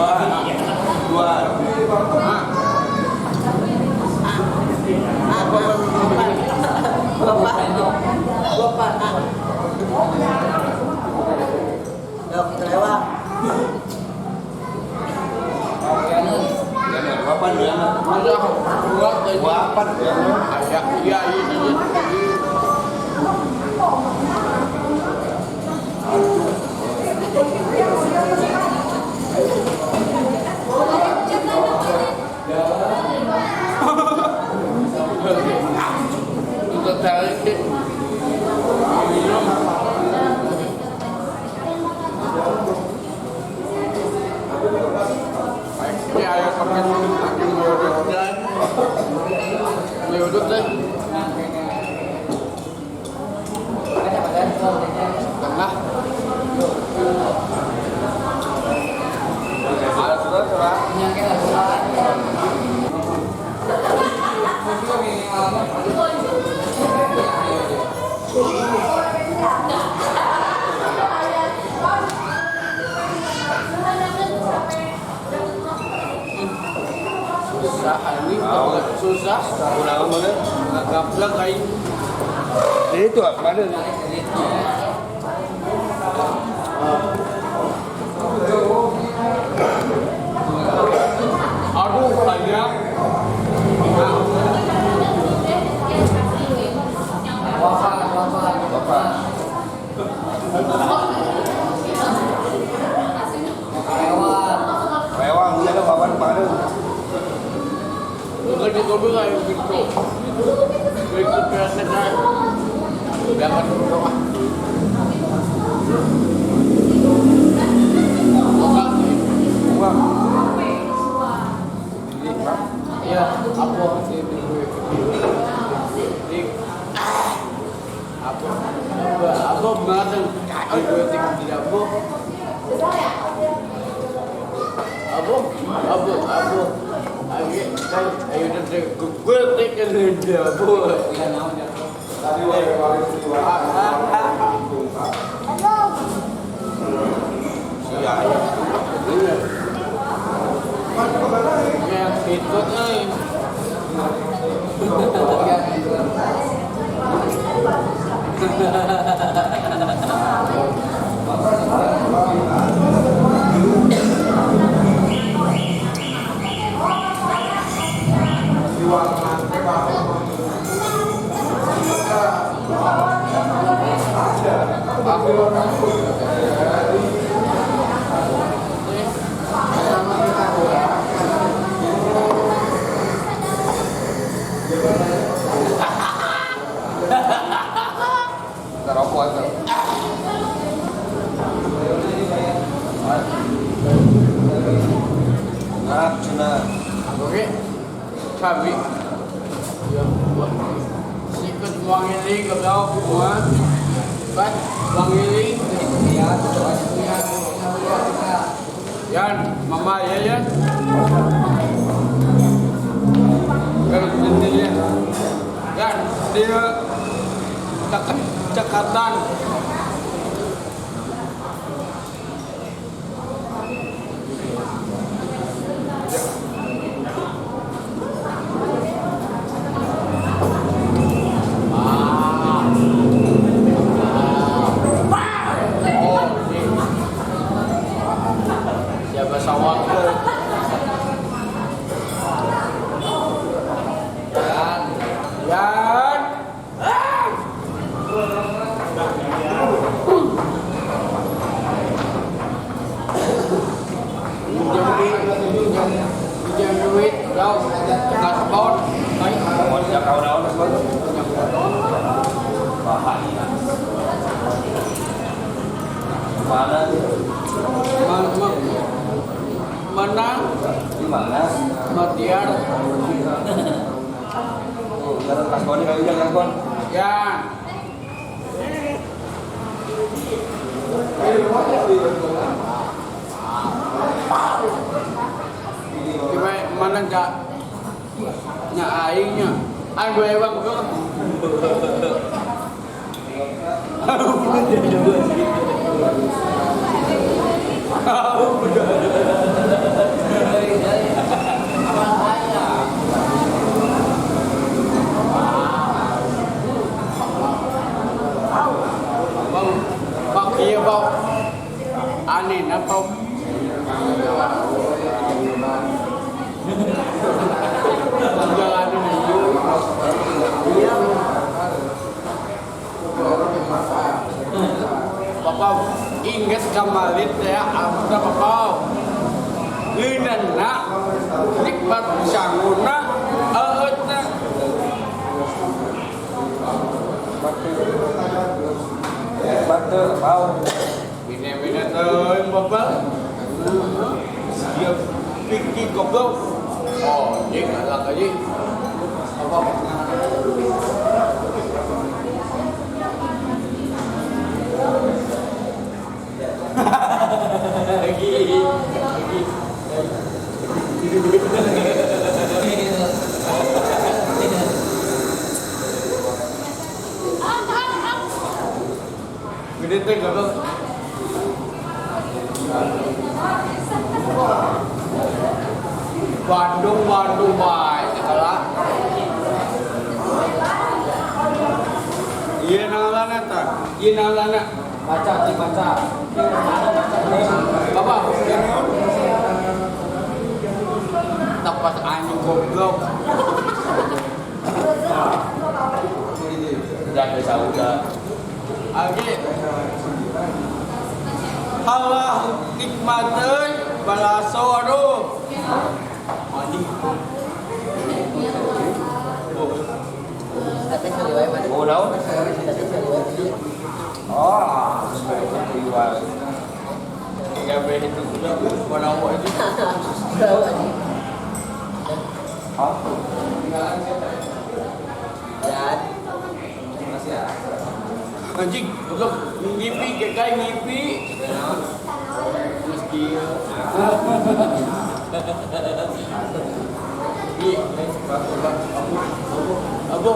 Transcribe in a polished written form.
Dua. Bapak. Dok, kelewat. Wapan ya. Wapan ya. Iya, iya. Susah ini, susah. Ulang mana? Gaplak kain. Itu mana? Aduh, banyak. Bapak. Rewang, dia ada bapak mana? Bukan di kopi kayak gitu. Ikut berasa jangan rumah. Uang. Ya, apa apa apa makan tidak apa apa apa apa ayo gue tekan dia apa itu nih. Oke, cabai. Sikut wangi ke bawah, kan? Wangi. Yan, mama ya ya. Kalau sendiri, yan dia cekatan. Menang di mana? Matiar. Oh, sekarang kasbon kali ya kasbon. Ya. Gimana mana enggak? Nya aingnya. Aing gue bang gue. Aku udah. Pau. Aneh na Pau. Jalan ini. Iya. Papa inget kamalit ya amta papa. Ngeunana nikmat sanguna eueutna. Batu pau. Bine-bine teuing papa. Dia pikir goblok. Oh, dia galak aja. Apa? Lagi, lagi. Gede teh goblok. Bandung, Bandung, bae, segala. Iya nalana ta, iya nalana. Baca, baca. Bapak, tapas anjing goblok. Jaga sauda. Age. Halah nikmat euy balaso aduh. Anjing. Oh. Tapi sekali wae mana? Oh, naon? Tapi sekali wae. Oh, iwal. Gawe itu udah pada awak itu. Tahu aja. Hah? Dan Masih ya. Anjing, goblok ngipi kayak ngipi. Meski. Ih, abu, abu, abu.